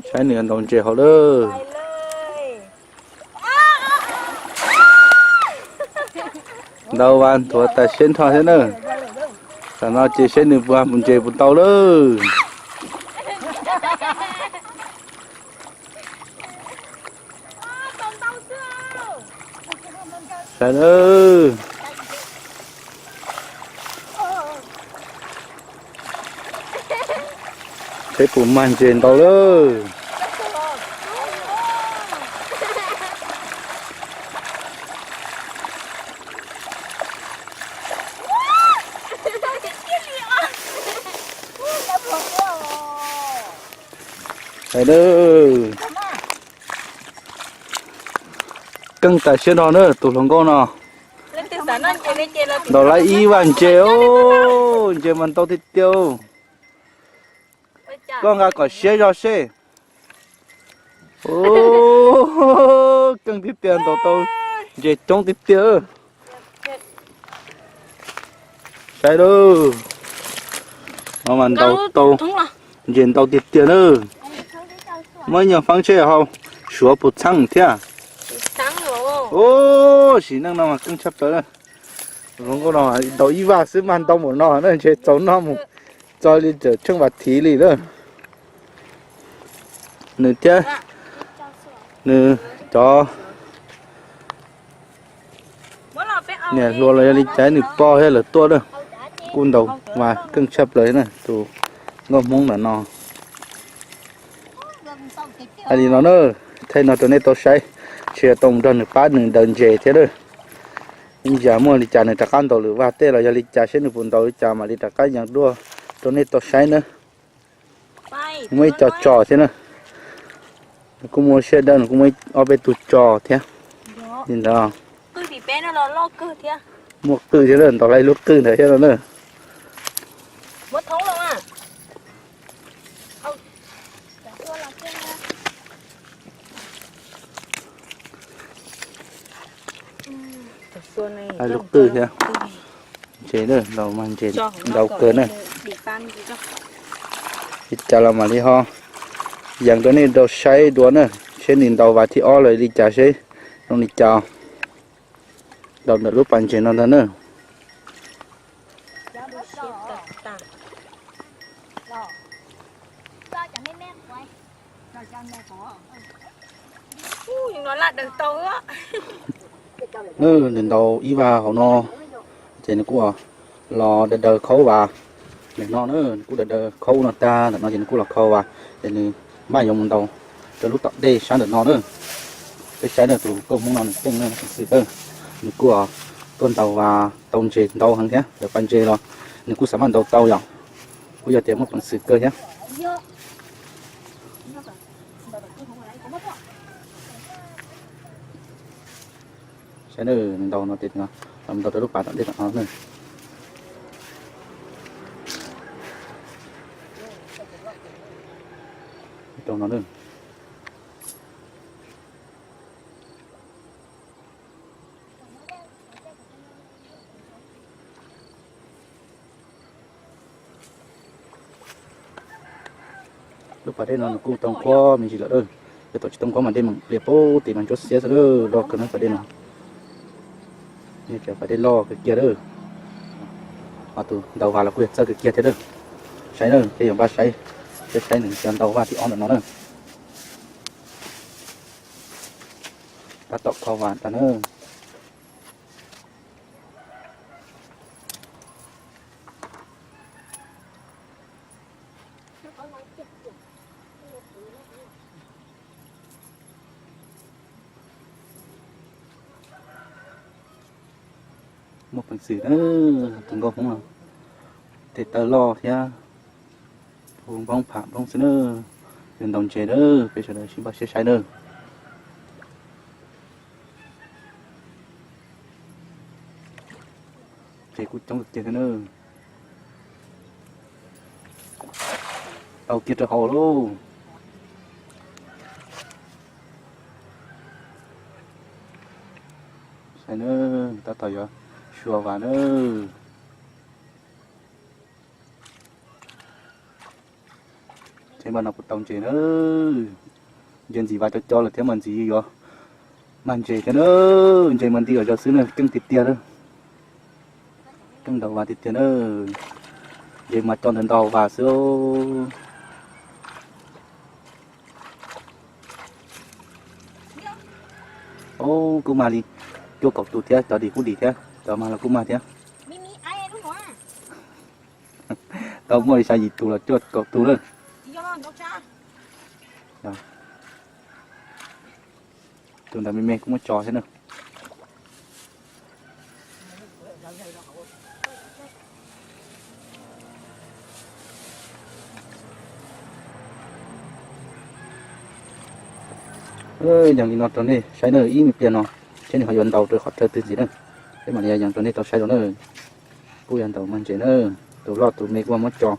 Saib nws ntaus ntses hauv lawm. Ntaus vas nthuav tas siab nrho thiab na. Tam no ces saib nws puas ntses puas tau lawm. Saib lawm. Saib puas mag ntses ntau lawm. Saib lawm. Keej tas siab no na tus hluas nkauj no. Ntaus lawm ib vaj ntses os, ntses mas ntau tiag tiag. Koj nqa kom siab zog seb. Keej tiag tiag, ntaus tau ntses coob tiag tiag. Saib lawm, no mas ntaus tau ntses ntau tiag tiag na. Muab ib nyuag feeb seb ho suav puas txheeb thiab. Sim neej no mas keej tshaj plaws. Hluas nkauj no ntaus ib vaj xwb mag ntau npaum no na, ntshe txaus noj mus txog li tawm tsheej vas thiv li lawm. Nws thiab nws cov niam hluas los yog li cas nws pog thiab lawv tuaj na, kuj ntaus mas keej tshaj plaws na tus nkauj Hmoob ntawm no. Hais li no na, thaij no rau nej tau saib, tsis tau mus nrog nws pab nws ntaus ntses thiab na. Ib yam muaj li cas nws rov qab ntaus lwm vaj tej los yog li cas seb nws puas ntaus li cas mam li rov qab yees dua rau nej tau saib na. Muaj ib co tso thiab na. Nws kuj muaj siab dawb, nws kuj muaj ob peb tug tso thiab. Li ntawd. Muaj qwj thiab na, ntaus lawm ib lub qwj ntawd thiab no na. Lub qwj thiab. Ntses na, ntaus mas ntses ntau kawg na. Li cas los mam li ho yees rau nej tau saib dua na, seb nws ntaus vas thib ob lawm li cas seb zoo li cas. Ntaus ntawm lub pas ntses no ntag na. Nws ntaus ib vas hauv no, ces nws kuj los daws daws khaub vas ntawm no na, nws kuj daws daws khaub no tag ntawm no ces nws kuj los khaub vas, ces nws maj yuav mus ntaus rau lub tom dej sab ntawm no na. Peb saib na, tus nkauj Hmoob no nws keej na, xwm na, nws kuj tuaj ntaus vas tau ntses ntau heev thiab, lawv pas ntses los nws kuj xav maj ntaus tau yom, kuj yog tias muaj peev xwm kawg thiab. Saib na, nws ntaus no ces nws los ntaus rau lub pas tom dej tom no na. Rau no na. Lub pas dej no nws kuj tau nqhuab me ntsis lawm, yog tom tsis tau nqhuab mas dej meem plias pub tim mas ntsuab xiab xwb lawm, loj kawg na pas dej no. Pas dej loj kawg kiag lawm. Ho tus ntaus vas los kuj yog txawj kawg kiag thiab lawm. Saib na, peb yuav npaj saib, peb saib nws cov ntaus vaj thib ob ntawm no na. Tab tom kho vas tag na. Muaj peev xwm na, tus nkauj Hmoob no tes taw loj thiab, hu npoob pham npoob xwb na. Yog ntaus ntses na, peb sawv daws sib npaj siab saib na. Ntses kuj coob tiag tiag thiab na. Tau kiag rau hauv lauj. Saib na, tab tom yuav sua vas na. Teb npaj no kuv tau ntses na. Ntses ntxim vas cov cov lawm thiab mas ntxim yuav mag ntses thiab na. Ntses mas nti los zog xwb na, keej tiag tiag lawm. Keej ntau vas tiag tiag na. Ntses mas cov ntawd ntau vas xwb. Ub, kuj mag li cuaj kaum tus thiab, cov dim kuj dim thiab, cov mag los kuj mag thiab. Tau muaj li xya yim tus los cuaj kaum tus lawm. Tus ntawd me me kuj muab tso thiab na. Yees li no rau nej saib na, ib me pliag no seb nws ho yuav ntau rau qhov chaw twg ntxiv na. Peb mam li yees rau nej tau saib dua na. Kuj yog ntau mag ntses na, tus loj tus me kuj muab tso.